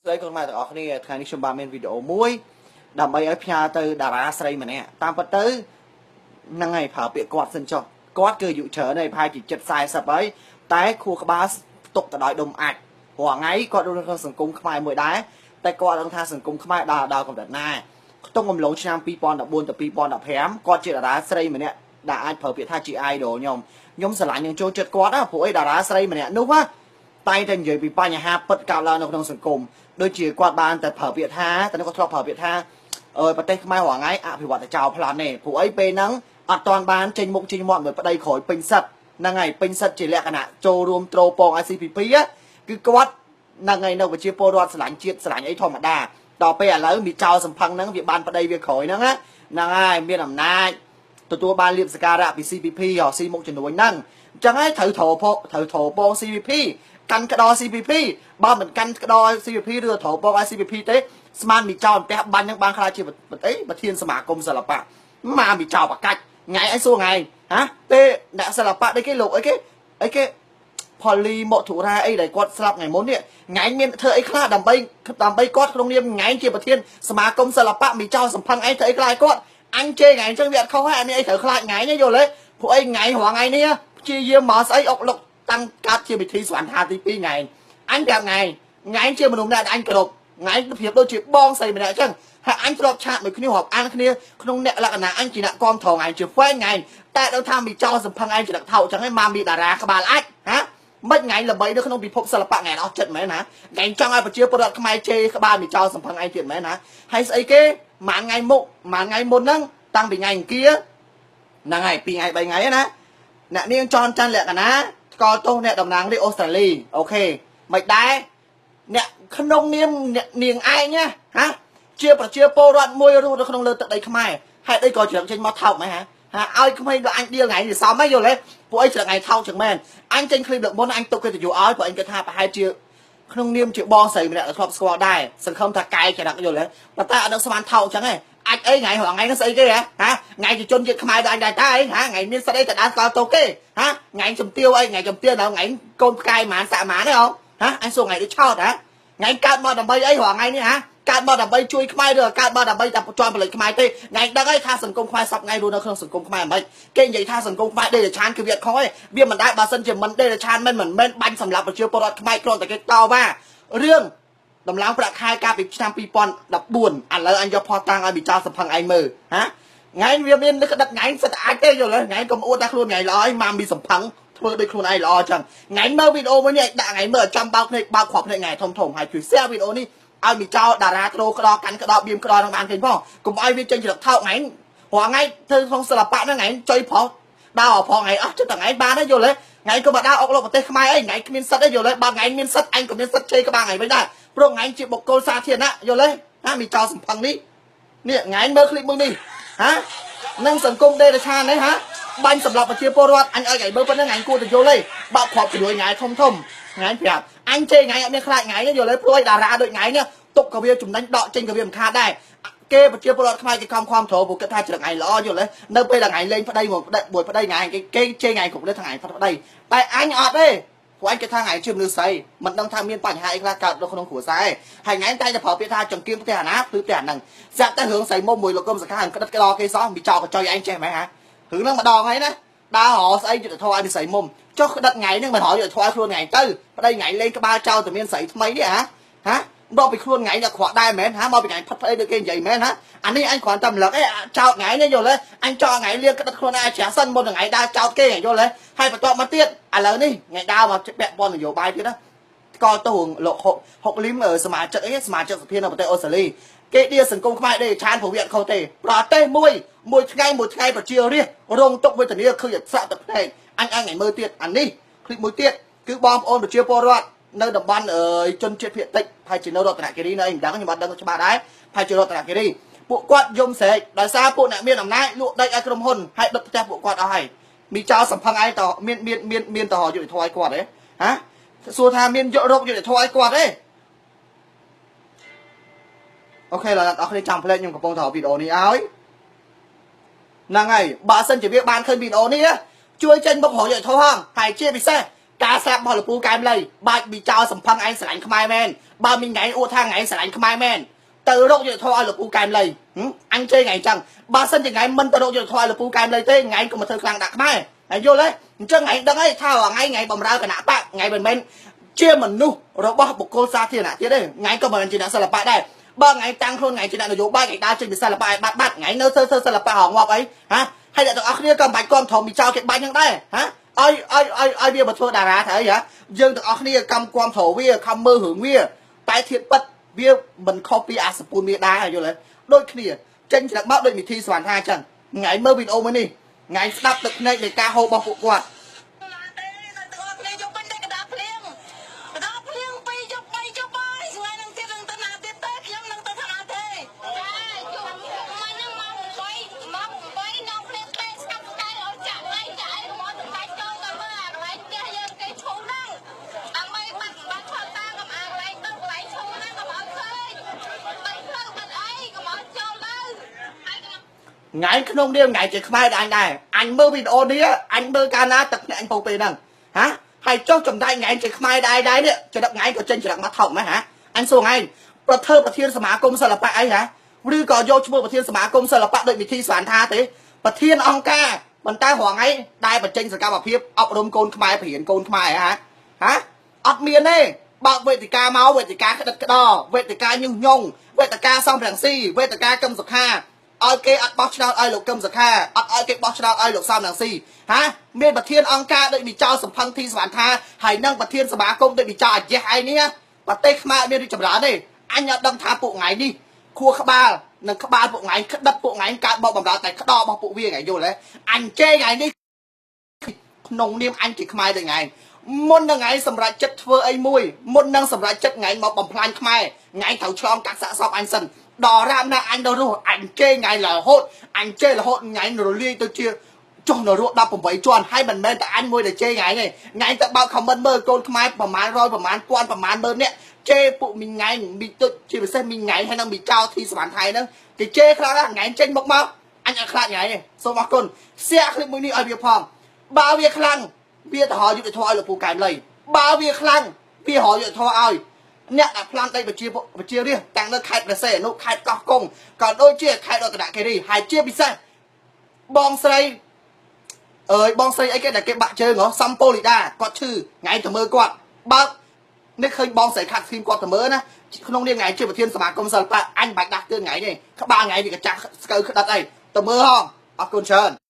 ស្ដីកូនម៉ែទាំងអស់គ្នាថ្ងៃនេះខ្ញុំបាទមានវីដេអូមួយដើម្បីឲ្យផ្ញើទៅតារាស្រីម្នាក់តាមពិតទៅហ្នឹងហើយប្រើពាក្យគាត់សិនចុះគាត់គឺអាយុច្រើនហើយប្រហែលជា70 40ហើយតែខួរក្បាលផ្ទុកទៅដោយដុំអាចរាល់ថ្ងៃគាត់រស់នៅក្នុងសង្គមខ្មែរមួយដែរតែគាត់ដឹងថាសង្គមខ្មែរដល់កម្រិតណាខ្ទង់កំឡុងឆ្នាំ2014ទៅ2015គាត់ជាតារាស្រីម្នាក់ដែលអាចប្រើពាក្យថាជា idol ខ្ញុំស្រឡាញ់នឹងចូលចិត្តគាត់ណាព្រោះអីតារាស្រីម្នាក់នោះណាតែតែនិយាយពីបញ្ហាពិតកើតឡើងនៅក្នុងសង្គមដូចជាគាត់បានតែប្រើពាក្យថាតែគាត់ធ្លាប់ប្រើពាក្យថាអើប្រទេសខ្មែររាល់ថ្ងៃអភិវឌ្ឍតែចោលប្លន់ទេព្រោះអីពេលហ្នឹងអត់ទាន់បានចេញមុខចេញមាត់មួយប្តីក្រោយពេញសិទ្ធហ្នឹងហើយពេញសិទ្ធជាលក្ខណៈចូលរួមត្រូពង ICPP គឺគាត់ហ្នឹងហើយនៅប្រជាពលរដ្ឋស្រឡាញ់ជាតិស្រឡាញ់អីធម្មតាដល់ពេលឥឡូវមានចោលសំផឹងហ្នឹងវាបានប្តីវាក្រោយហ្នឹងណាហ្នឹងហើយមានអំណាចទទួលបានលៀបសការៈពី CPP រកស៊ីមុខជំនួញហ្នឹងអញ្ចឹងហើយត្រូវត្រពត្រូវត្រពង CPP កាន់ក្តោ CPP បើមិនកាន់ក្តោ CPP ឬត្រពង CPP ទេស្មានមីចោលផ្ទះបាញ់ហ្នឹងបានខ្លាចជាអីប្រធានសមាគមសិល្បៈមកមីចោលបកាច់ថ្ងៃអីសួរថ្ងៃហ៎ទេអ្នកសិល្បៈដូចគេលោកអីគេអីគេផលីមធុរាអីដែលគាត់ស្លាប់ថ្ងៃមុននេះថ្ងៃមានធ្វើអីខ្លះដើម្បីគាត់ក្នុងនាមថ្ងៃជាប្រធានសមាគមសិល្បៈមីចោលសំផឹងអីធ្វើអីខ្លះឲ្យគាត់អញជេរថ្ងៃអញ្ចឹងវាអត់ខុសហើយអត់មានអីត្រូវខ្លាចថ្ងៃនេះយល់ទេព្រោះអីថ្ងៃរាល់ថ្ងៃនេះព្យាយាមមកស្អីអុកលុកតាំងកាត់ជាពិធីសវណ្ណថាទី2ថ្ងៃអញប្រាប់ថ្ងៃថ្ងៃជាមនុស្សម្នាក់អញគ្រប់ថ្ងៃប្រៀបដូចជាបងស្រីម្នាក់អញ្ចឹងហើយអញធ្លាប់ឆាតមួយគ្នារាប់អានគ្នាក្នុងអ្នកលក្ខណៈអញជាអ្នកគាំទ្រថ្ងៃជា fan ថ្ងៃតែដល់ថាមីចោលសំផឹងឯងច្រឹកថោកចឹងឯងមកមីតារាក្បាលអាចហ៎មិនថ្ងៃល្បីនៅក្នុងពិភពសិល្បៈថ្ងៃអស់ចិត្តមែនណាថ្ងៃចង់ឲ្យប្រជាពលរដ្ឋខ្មែរជេរក្បាលមីចោលសំផឹងឯងទៀតមែនណាហើយស្អីគេមួយថ្ងៃមុខមួយថ្ងៃមុនហ្នឹងតាំងពីថ្ងៃអង្គារហ្នឹងហើយ2ថ្ងៃ3ថ្ងៃណាអ្នកនាងចនច័ន្ទលក្ខណាថ្កោលទោសអ្នកតំណាងរាស្ត្រអូស្ត្រាលីអូខេមិនដែរអ្នកក្នុងនាមអ្នកនាងឯងណាហ៎ជាប្រជាពលរដ្ឋមួយរស់នៅក្នុងលើទឹកដីខ្មែរហេតុអីក៏ច្រឹកចេញមកថោកម៉េចហ៎ហាឲ្យក្មេងដល់អញដៀលថ្ងៃនេះសមហ៎យល់ទេពួកអីច្រឹកថ្ងៃថោកចឹងមែនអញចេញឃ្លីបលើកមុនអញទុកកិត្តិយសឲ្យព្រោះអញគិតថាប្រហែលជាក្នុងនាមជាបងស្រីម្នាក់ដែលធ្លាប់ស្គាល់ដែរសង្ឃឹមថាកែច្រឹកយល់ទេប៉ុន្តែអត់ដឹងស្មានថោកចឹងទេអាចអីថ្ងៃរងថ្ងៃនោះស្អីគេហ៎ថ្ងៃជាជនជាតិខ្មែរដល់អញដែរតើអីហ៎ថ្ងៃមានសិទ្ធអីទៅដើរស្គាល់តោគេហ៎ថ្ងៃជំទាវអីថ្ងៃជំទាវដល់ថ្ងៃកូនផ្កាយហ្មងសាក់ហ្មងទេហ៎ហ៎អញសួរថ្ងៃដូចឆោតហ៎ថ្ងៃកើតមកដើម្បីអីរងថ្ងៃនេះហ៎កើតមកដើម្បីជួយខ្មែរឬកើតមកដើម្បីតែជន់ផលិតខ្មែរទេថ្ងៃដឹងហើយថាសង្គមខ្មែរសពថ្ងៃរស់នៅក្នុងសង្គមខ្មែរមិនគេនិយាយថាសង្គមខ្មែរដេរឆានគឺវាអត់ខុសទេវាមិនដែរបើសិនជាមិនដេរឆានមិនមែនបាញ់សម្រាប់ប្រជាពលរដ្ឋខ្មែរគ្រាន់តែគេតវ៉ារឿងដំឡើងប្រាក់ខែកាលពីឆ្នាំ2014ឥឡូវអញយកផុសតាំងឲ្យវិចារសំផឹងឯងមើលហ៎ថ្ងៃវាមានក្តិតថ្ងៃសិតអាចទេយល់ទេថ្ងៃកុំអួតថាខ្លួនថ្ងៃល្អឯងម៉ាមីសំផឹងធ្វើដូចខ្លួនឯងល្អចឹងថ្ងៃមើលវីដេអូមួយនេះដាក់ថ្ងៃមើលចាំបោកភ្នែកបោកគ្រាប់ភ្នែកថ្ងៃធំធំហើយជួយ share វីដេអូនេះឲ្យមីចោលតារាត្រូក្តោកាន់ក្តោបៀមក្តោនឹងបានឃើញផងកុំឲ្យវាចេញច្រឹកថោកថ្ងៃរាល់ថ្ងៃធ្វើក្នុងសិល្បៈហ្នឹងថ្ងៃចុយប្រុសដើរផងថ្ងៃអស់ចិត្តថ្ងៃបានទេយល់ទេថ្ងៃក៏មកដើរអុកលោកប្រទេសខ្មែរអីថ្ងៃគ្មានសិទ្ធទេយល់ទេបើថ្ងៃមានសិទ្ធអញក៏មានសិទ្ធជេរក្បាលថ្ងៃវិញដែរព្រោះថ្ងៃជាបុគ្គលសាធារណៈយល់ទេហាមីចោលសំផឹងនេះនេះថ្ងៃមើលឃ្លីបមួយនេះហានឹងសង្គមដេរឆាននេះហាបាញ់សម្រាប់ប្រជាពលរដ្ឋអញឲ្យថ្ងៃមើលប៉ុណ្្នឹងថ្ងៃគួរទៅយល់ទេបាក់គ្រាប់ជួយថ្ងៃធំធំថ្ងៃប្រាប់អញជេរថ្ងៃអត់មានខ្លាចថ្ងៃទេយល់ទេព្រោះតារាដូចថ្ងៃនេះទុកក៏វាចំណេញដកចេញក៏វាមិនខាតដែរគេប្រជាពលរដ្ឋខ្មែរគេខំខំត្រូវព្រោះគិតថាច្រឹកថ្ងៃល្អយល់ទេនៅពេលដែលថ្ងៃលេងប្តីមួយប្តីមួយប្តីថ្ងៃគេគេជេរថ្ងៃគ្រប់នេះថ្ងៃផាត់ប្តីតែអញអត់ទេព្រោះអញគិតថាថ្ងៃជាមនុស្សស្រីមិនដឹងថាមានបញ្ហាអីខ្លះកើតនៅក្នុងគ្រួសារឯងហើយថ្ងៃតែប្រើពាក្យថាចង្គៀងផ្ទះអាណាគឺផ្ទះអាហ្នឹងស្រាប់តែរឿងស្រីមុំមួយលោកកុំសខាក្តិតក្តគេសោះមីចោកចុយឯងចេះម៉េចហ៎រឿងហ្នឹងម្ដងហើយណាដើររកស្អីយុទ្ធធម៌ឲ្យស្រីមុំចុះក្តិតថ្ងៃហ្នឹងមិនរកយុទ្ធធម៌ឲ្យខ្លួនថ្ងៃទៅប្តីថ្ងៃលេងក្បាលចោលតែមានស្រីថ្មីនេះហ៎ហ៎មកពីខ្លួនថ្ងៃដល់ក្រក់ដែរមែនហ៎មកពីថ្ងៃផិតប្តីដូចគេនិយាយមែនហ៎អានេះអញគ្រាន់តែរំលឹកឯងចោតថ្ងៃនេះយល់ទេអញចោតថ្ងៃលៀងក្តិតខ្លួនឯងជ្រះសិនមុនថ្ងៃដើរចោតគេយល់ទេហើយបន្ទាប់មកទៀតឥឡូវនេះថ្ងៃដើរមកពាក់ព័ន្ធនយោបាយទៀតណាថ្កោលទោសលោកហុកលីមសមាជិកអីសមាជិកសភានៅប្រទេសអូស្ត្រាលីគេដៀសង្គមខ្មែរដេឆានព្រោះវាអត់ខុសទេប្រទេសមួយមួយថ្ងៃមួយថ្ងៃប្រជារាស្ត្ររងទុក្ខវេទនាឃើញសាក់ទឹកភ្នែកអញថ្ងៃមើលទៀតអានេះคลิปមួយទៀតគឺបងប្អូនប្រជាពលរដ្ឋនៅតំបន់ជនជាតិភាគតិចហើយជានៅរតនគិរីនៅអីមិនដឹងខ្ញុំអត់ដឹងច្បាស់ដែរហើយជារតនគិរីពួកគាត់យំស្រែកដោយសារពួកអ្នកមានអំណាចលក់ដីឲ្យក្រុមហ៊ុនហើយដុតផ្ទះពួកគាត់អស់ហើយមីចោលសំផឹងឯងតមានមានមានមានតយុទ្ធធម៌ឲ្យគាត់ទេហ៎សួរថាមានយករោគយុទ្ធធម៌ឲ្យគាត់ទេអូខេឡើយអ្នកនរគ្នាចាំផ្លេចខ្ញុំកំពុងថតវីដេអូនេះឲ្យហ្នឹងហើយបើសិនជាវាបានឃើញវីដេអូនេះជួយចេញមុខរកយុទ្ធធម៌ហងហើយជាពិសេស ការស្លាប់របស់លោកពូកែមលីបាច់មីចោលសំផឹងឯងស្រឡាញ់ខ្មែរមែនបើមីថ្ងៃអួតថាថ្ងៃស្រឡាញ់ខ្មែរមែនទៅរកយុទ្ធធម៌ឲ្យលោកពូកែមលីអញជេរថ្ងៃចឹងបើសិនជាថ្ងៃមិនទៅរកយុទ្ធធម៌ឲ្យលោកពូកែមលីទេថ្ងៃក៏មកធ្វើខ្លាំងដាក់ខ្មែរហើយយល់ទេអញ្ចឹងថ្ងៃដឹងហើយថាថ្ងៃថ្ងៃបំរើគណៈបកថ្ងៃមិនមែនជាមនុស្សរបស់បុគ្គលសាធារណៈទៀតទេថ្ងៃក៏មិនមែនជាអ្នកសិល្បៈដែរបើថ្ងៃតាំងខ្លួនថ្ងៃជាអ្នកនយោបាយថ្ងៃដើរចេញពីសិល្បៈឲ្យបាត់បាត់ថ្ងៃនៅធ្វើសិល្បៈហងងាប់អីហាហើយអ្នកទាំងអស់គ្នាក៏មិនបាច់គាំទ្រមីចោលគេបាញ់ហ្នឹងដែរហាឲ្យឲ្យឲ្យឲ្យវាមកធ្វើតារាទៅអីហ៎យើងទាំងអស់គ្នាខំគាំទ្រវាខំមើលរឿងវាតែធៀបពិតវាមិនខុសពីអាសពូនមេដាយល់ទេដូចគ្នាចេញច្រឹកមកដូចវិធីស្វណ្ណថាអញ្ចឹងថ្ងៃមើលវីដេអូមួយនេះថ្ងៃស្ដាប់ទឹកភ្នែកនៃការហូបរបស់ពួកគាត់ ទេតែទាំងអស់គ្នាយកពេញតែកដាភ្លៀងកដាភ្លៀងពីរយប់បីយប់ហើយថ្ងៃនឹងទៀតនឹងទៅណាទៀតទេខ្ញុំនឹងទៅថាណាទេ ចាជុំមិញហ្នឹងម៉ោង8ម៉ោង8នាំគ្នាទេស្កាត់ស្កែឲ្យចាក់អីចាក់អីកុំឲ្យសម្បែកចូលទៅមើលអាកន្លែងផ្ទះយើងគេឈូហ្នឹងដើម្បីបាត់បាត់ផតាកុំអាកន្លែងទៅកន្លែងឈូហ្នឹងកុំឲ្យឃើញបាត់ផ្លូវបាត់អីកុំឲ្យចូលទៅហើយកុំ ថ្ងៃក្នុងនាមថ្ងៃជាខ្មែរដែរអញដែរអញមើលវីដេអូនេះអញមើលកាលណាទឹកភ្នែកអញពោពេលហ្នឹងហាហើយចុះចំណែកថ្ងៃជាខ្មែរដែរដែរនេះចរិតថ្ងៃក៏ចេញចរិតមកថោកម៉េះហាអញសួរថ្ងៃប្រធ្វើប្រធានសមាគមសិល្បៈអីហាឬក៏យកឈ្មោះប្រធានសមាគមសិល្បៈដូចវិធីស្វណ្ណថាទេប្រធានអង្គការប៉ុន្តែរងថ្ងៃដែលបញ្ចេញសកម្មភាពអប់រំកូនខ្មែរបរៀនកូនខ្មែរហាហាអត់មានទេបើកវេទិកាមកវេទិកាក្តិតក្តវេទិកាញុះញង់វេទិកាសំរងស៊ីវេទិកាកឹមសុខាឲ្យគេអត់បោះឆ្នោតឲ្យលោកកឹមសុខាអត់ឲ្យគេបោះឆ្នោតឲ្យលោកសំរងស៊ីហាមានប្រធានអង្គការដូចមីចោលសំផឹងធីសវណ្ណថាហើយនឹងប្រធានសមាគមដូចមីចោលអាយះឯនេះប្រទេសខ្មែរអត់មានរីកចម្រើនទេអញអត់ដឹងថាពួកថ្ងៃនេះខួរក្បាលនិងក្បាលពួកថ្ងៃក្តិតពួកថ្ងៃកើតមកបំរើតែក្តរបស់ពួកវាថ្ងៃយល់ទេអញជេរថ្ងៃនេះក្នុងនាមអញជាខ្មែរដូចថ្ងៃមុននឹងថ្ងៃសម្រាប់ចិត្តធ្វើអីមួយមុននឹងសម្រាប់ចិត្តថ្ងៃមកបំផ្លាញខ្មែរថ្ងៃត្រូវឆ្លងកាត់សាក់សពអញសិនដល់រាមណាអញដល់រស់អញជេរថ្ងៃរហូតអញជេររហូតថ្ងៃរលាយទៅជាចុះនរក18ជាន់ហើយមិនមែនតែអញមួយដែលជេរថ្ងៃទេថ្ងៃទៅបើក comment មើលកូនខ្មែរប្រមាណ100ប្រមាណពាន់ប្រមាណម៉ឺននាក់ជេរពួកមីថ្ងៃមីទុចជាពិសេសមីថ្ងៃហើយនឹងមីចៅធីសវណ្ណថៃហ្នឹងគេជេរខ្លាំងណាស់ថ្ងៃចេញមកមកអញអត់ខ្លាចថ្ងៃទេសូមអរគុណ share คลิปមួយនេះឲ្យវាផងបើវាខ្លាំងវាទៅរកយុទ្ធធម៌ឲ្យលោកពូកែមលីបើវាខ្លាំងវារកយុទ្ធធម៌ឲ្យអ្នកដែលប្លន់ដីប្រជាប្រជារាស្ត្រទាំងនៅខេត្តព្រះសីហនុខេត្តកោះកុងក៏ដូចជាខេត្តរតនគិរីហើយជាពិសេសបងស្រីអើយបងស្រីអីគេដែលគេបាក់ជើងហ៎សំពូលីដាគាត់ឈឺថ្ងៃទៅមើលគាត់បើកនេះឃើញបងស្រីខាត់ធីមគាត់ទៅមើលណាក្នុងនាមថ្ងៃជាប្រធានសមាគមសិល្បៈអញមិនបាច់ដាស់តឿនថ្ងៃទេក្បាលថ្ងៃវាកញ្ចាស់ស្កូវក្តិតអីទៅមើលហងអរគុណច្រើន។